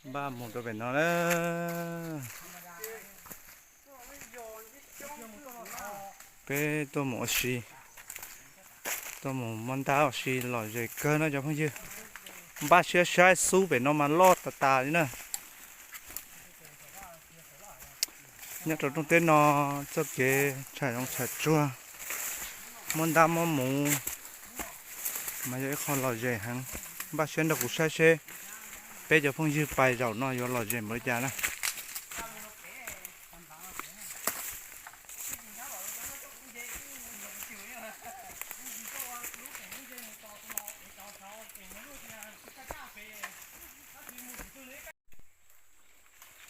Npaj mus rau pem no na. Peb tuaj mus ua si, tuaj mus muab ntab ua si lom zem kawg no cov phooj ywg. Npaj siab saib xub pem no mas loj tas tas li na. Nyob rau rooj teb no txoj kev tsham zoov tsham tsuag, muab ntab muab muv mas yog ib qho lom zem heev. Npaj siab nrog kuv saib seb peb cov phooj ywg pais zaum no yuav lom zem npaum li cas na.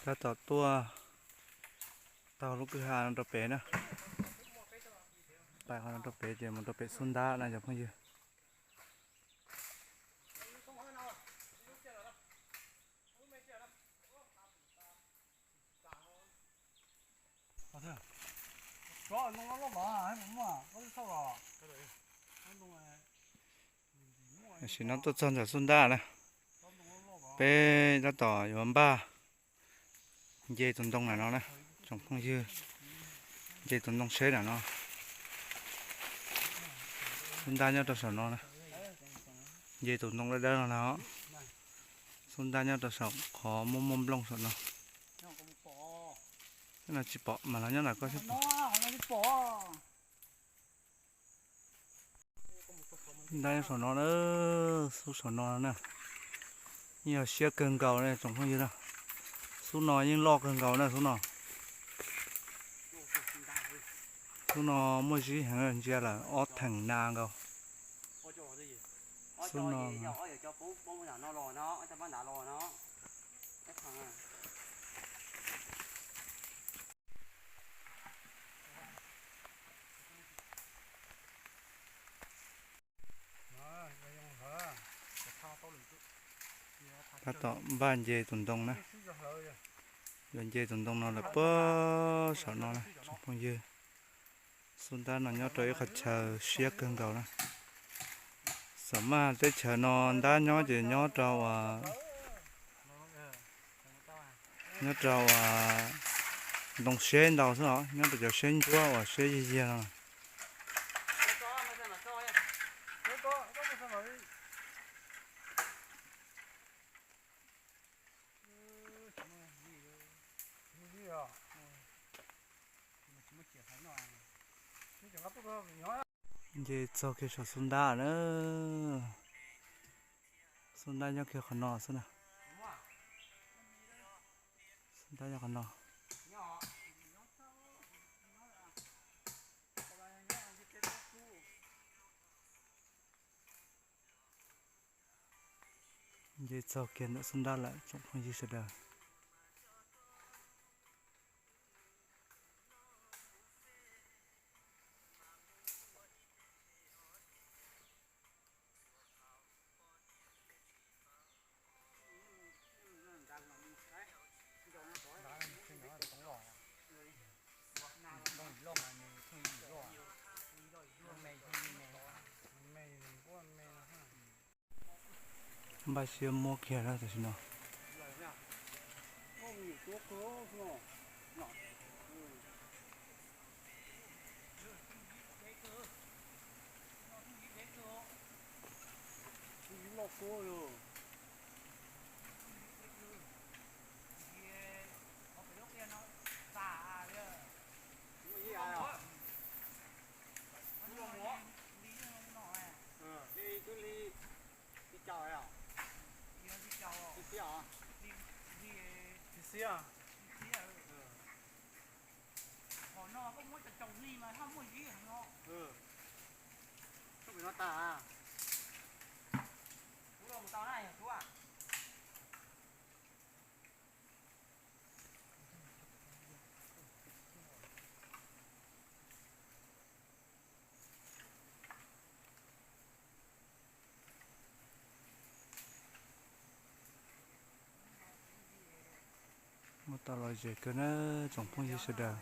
Tab tom tuaj taug lub kwj ha no rau pem na. Pais qhov no rau pem ces mus rau pem xub ntab na cov phooj ywg. Tam sim no tuaj txog ntawm xub ntab na, peb tab tom yuav npaj nce tus ntoo na no na, tsoom phooj ywg, nce tus ntoo seb na no. Xub ntab nyob rau saum no na, nce tus ntoo dawb dawb no na. Xub ntab nyob rau saum qhov muaj muaj nplooj saum no. No tsis pom mas los nyob ntawm koj xwb pom. Ntab nyob saum no na, xub saum no na. Yeej yog siab kawg nkaus na tsoom phooj ywg na. Xub no yeej loj kawg nkaus na xub no. Xub no muaj zib heev ntsia lawm ob theem na nkaus. Xub no Tab tom npaj nce tus ntoo na. Yuav nce tus ntoo no lawm puag saum no na tsoom phooj ywg. Xub ntab no nyob rau ib qhov chaw siab kawg nkaus na. Xam maj teb chaws no ntab nyob ces nyob rau uas, nyob rau uas ntoo seb ntau xwb os, nyob rau cov seb ntsuab uas seb yiag yiag no. Nce txog kiag saum xub ntab na. Xub ntab nyob kiag qhov no xwb na. Xub ntab nyob qhov no. Nce txog kiag ntawm xub ntab lawm tsoom phooj ywg sawv daws. Npaj siab muab kiag na tam sim no. Muaj tau lom zem kawg na tsoom phooj ywg sawv daws.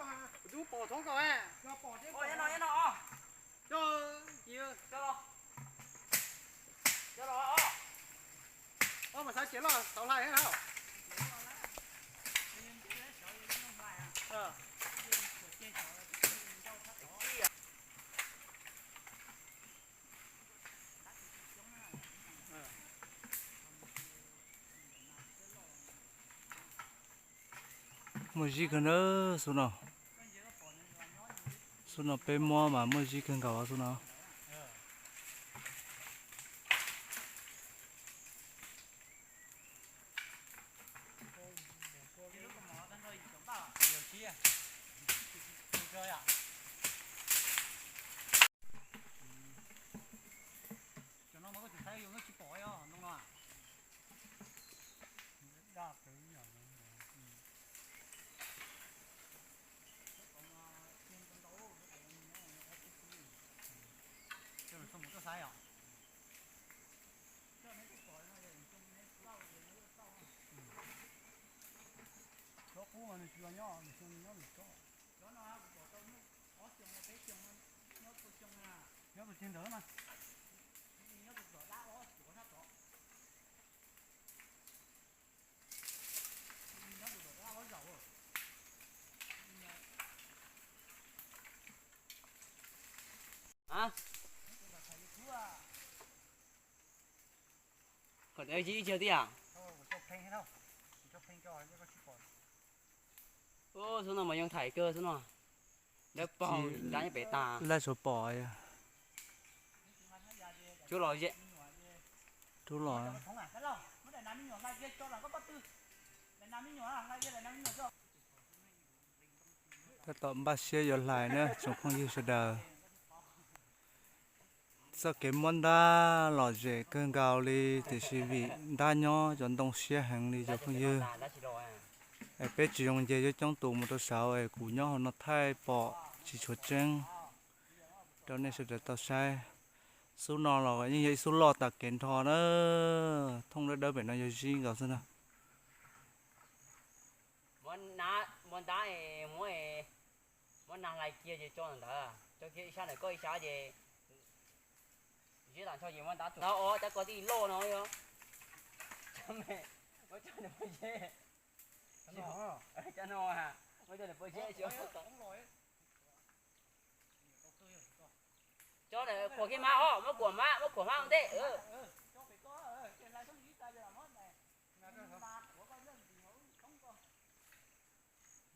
Kuv twb pom thoob koj. Coj, coj los, coj los. Ob mas xav ces loj tau hlais hauj. Muaj zib kawg na, xub no, xub no peb muab mas muaj zib kawg nkaus xub no. Cov qub mas nws tsis los nyob, nws xyoo nyob nws tsob. Nyob tus ceg ntawd mas. Kom ib cag tib yam. Xub no mas yoo thaim kawg xub no. Dawb paug dab nyob pem tas. Laj suav pom. Rub los ze. Rub los. Tab tom npaj siab yuav hlais na tsoom phooj ywg sawv daws. Txoj kev muab ntab lom zem kawg nkaus li tiam sis vim ntab nyob cov ntoo siab heev li cov phooj ywg. Es peb tsis zoo nce coob coob tus mus rau saud es kuv nyob hauv no thaij pom tsis tshua tseeb rau nej sawv daws tau saib. Xub no los yeej yog ib xub loj tas kev nrho na. Thooj dawb dawb pem no yog zib nkaus xwb na. Muab ntab, muab nag hlais kiag ces tso ntawd, tso kiag ib sab ntawm koj ib sab ces zib tas nrho ces muab ntab tus ob cab koj tij loj no yog. Muab coj nws pov zeb. Cov no, muab coj nws pov zeb xwb. Cov ntawd khuam kiag mas os, muab khuam mas, muab khuam mas ua ntej.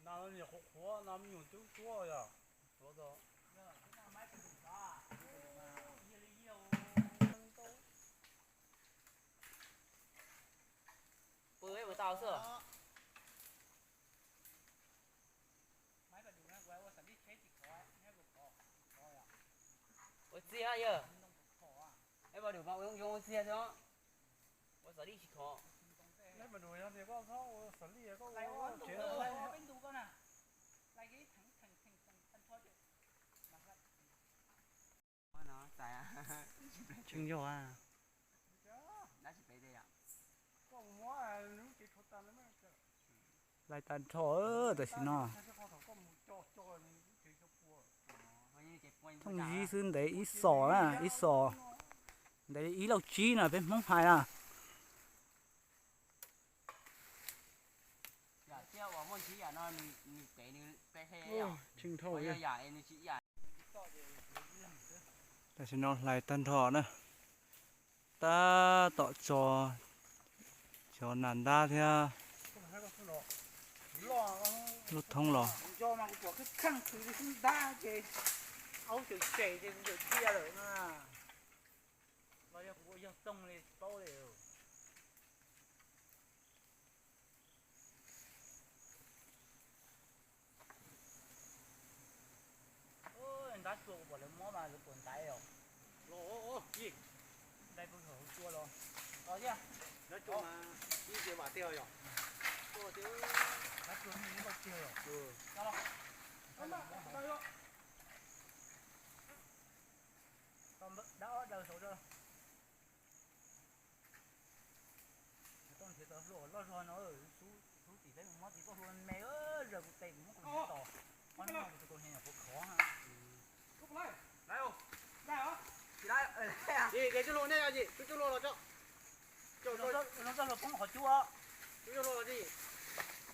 Nas me nyuam qhuav qhuav, nas me nyuam cub cuab yog. Pw ua tau xwb. Ua txiag yog. Ej, Paj Dum mas ua zoo zoo ua txiag xwb os. Ua xav lij tsis khov. Ej, Paj Dum, yog tias koj txhob ua xav lij, koj ua tsev hlais. Tsis yog a. Lais tag nrho tam sim no. Thooj zib xwb ntev ib xos na, ib xos. Ntev ib lauj tsib no peb Hmoob hais na. Tshee dhau. Tam sim no hlais tag nrho na. Tab tom tso cov nas ntab thiab lub thoob los. Ntab tsuag kuv pom lawv muab mas lawv puas ntaiv os. Ntais pug hauv tsua los. Los thiab. Ntab tsuag mas ib ce vam tiag yom. Ntab tsuag ib lauj tiag yom. Dab ob daws saud. Tau nrhiav tau hlua loj zog no, xub tim peb mus muab tim koj hlua me, zaws kuv tes kuv muab kuv nrhiav tos. Ob hnub no kuv tus kaus hniav nyuam qhuav khov. Tsis tau hlua nej, tsis tau hlua los tso. Tsis tau hlua poob qhov cub. Tsis tau hlua los tso.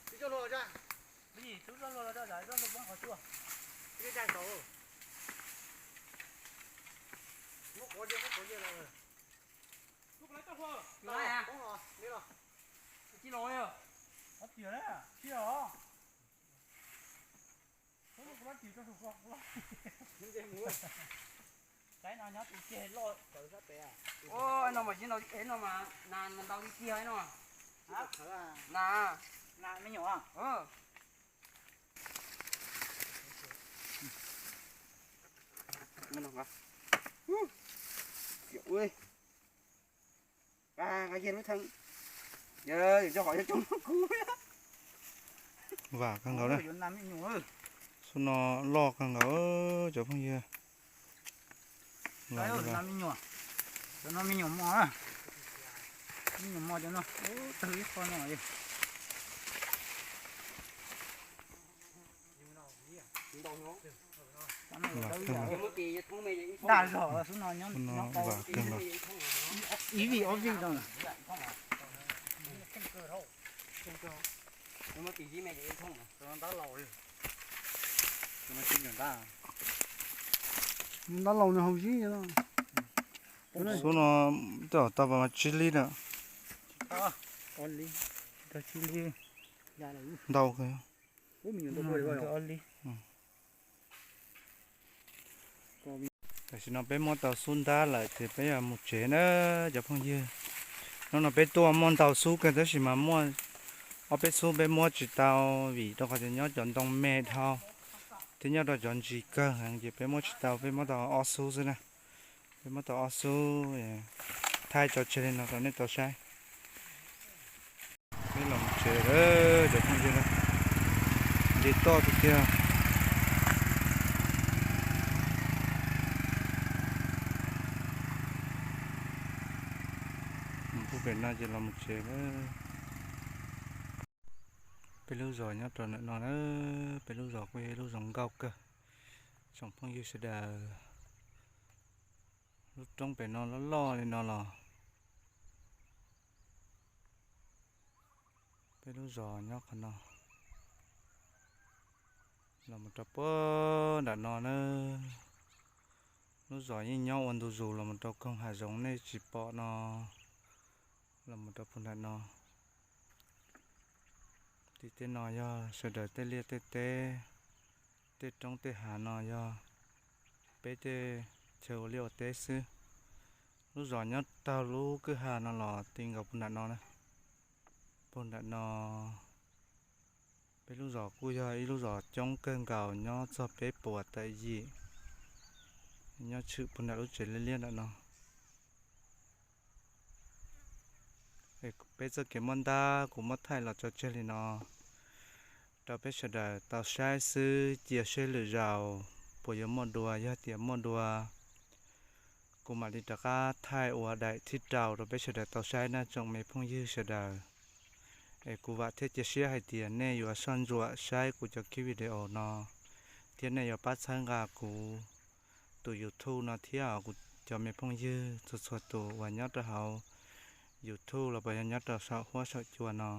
Tsis tau hlua los tso, tsis tau hlua poob qhov cub. Muab qhov ntsia, muab qhov ntsia los. Saib no nyob tus ceg loj tawv sab pem. Ua no mas tsis ntau, no mas nas ntau tiag tiag no. Nas, nas me nyuam. Vam kawg nkaus na. Xub no loj kawg nkaus cov phooj ywg. Cov no me nyuam mos, me nyuam mos cov no, tawg ib qho no. Daj zog xwb no nyob, nyob tau ib vij ob vij no. Ntab laus no haus zib no. Xub no tau pas mas tsib lib na. Ntau kawg. Tam sim no peb muab tau xub ntab lawm ces peb yuav mus tsev na cov phooj ywg. Hnub no peb tuaj muaj ntau xub kawg tab sis mas muaj ob peb xub peb muab tsis tau vim rau qhov tias nyob cov ntoo me dhau thiab nyob rau cov ntsis kawg heev ces peb muab tsis tau, peb muab tau ob xub xwb na. Peb muab tau ob xub, thaij tso tseg li no rau nej tau saib. Peb los tsev lawm cov phooj ywg, nce toj tiag tiag. Mus pem no ces los mus tsev lawm. Peb lub zos nyob rau ntawm no na, peb lub zos kuj yog ib lub zos nkauj kawg. Tsoom phooj ywg sawv daws, lub roob pem no loj loj li no los peb lub zos nyob qhov no. Los mus rau puag nram no na, lub zos yeej nyob ua ntu zus los mus rau koog hav zoov nej tsis pom no, los mus rau puag nram no. Tim tej no yog sawv daws tej liaj tej teb, tej roob tej hav no yog peb tej chaw ua liaj ua teb xwb. Lub zos nyob taug lub kwj ha no los ti nkaus puag nram no na. Puag nram no, peb lub zos kuj yog ib lub zos coob kawg nkaus nyob txog peb puas tawm yim, nyob tshwm puag nram lub tsev liab liab nram no. Peb txoj kev muab ntab kuv muab thaij los tso tseg li no rau peb sawv daws tau saib xwb, cia seb lwm zaus puas yuav muaj dua, yog tias muaj dua Kuv mam li rov qab thaij ua daim thib rau rau peb sawv daws tau saib nawb tsoom me phooj ywg sawv daws. Es kuv vam thiab cia siab hais tias nej yuav soj ntsuam saib kuv cov clip video no, thiab nej yuav pab txhawb nqa kuv tus YouTube no thiab os kuv cov me phooj ywg txhua txhua tus uas nyob rau hauv YouTube los puas yog nyob rau saum huab saum cua no.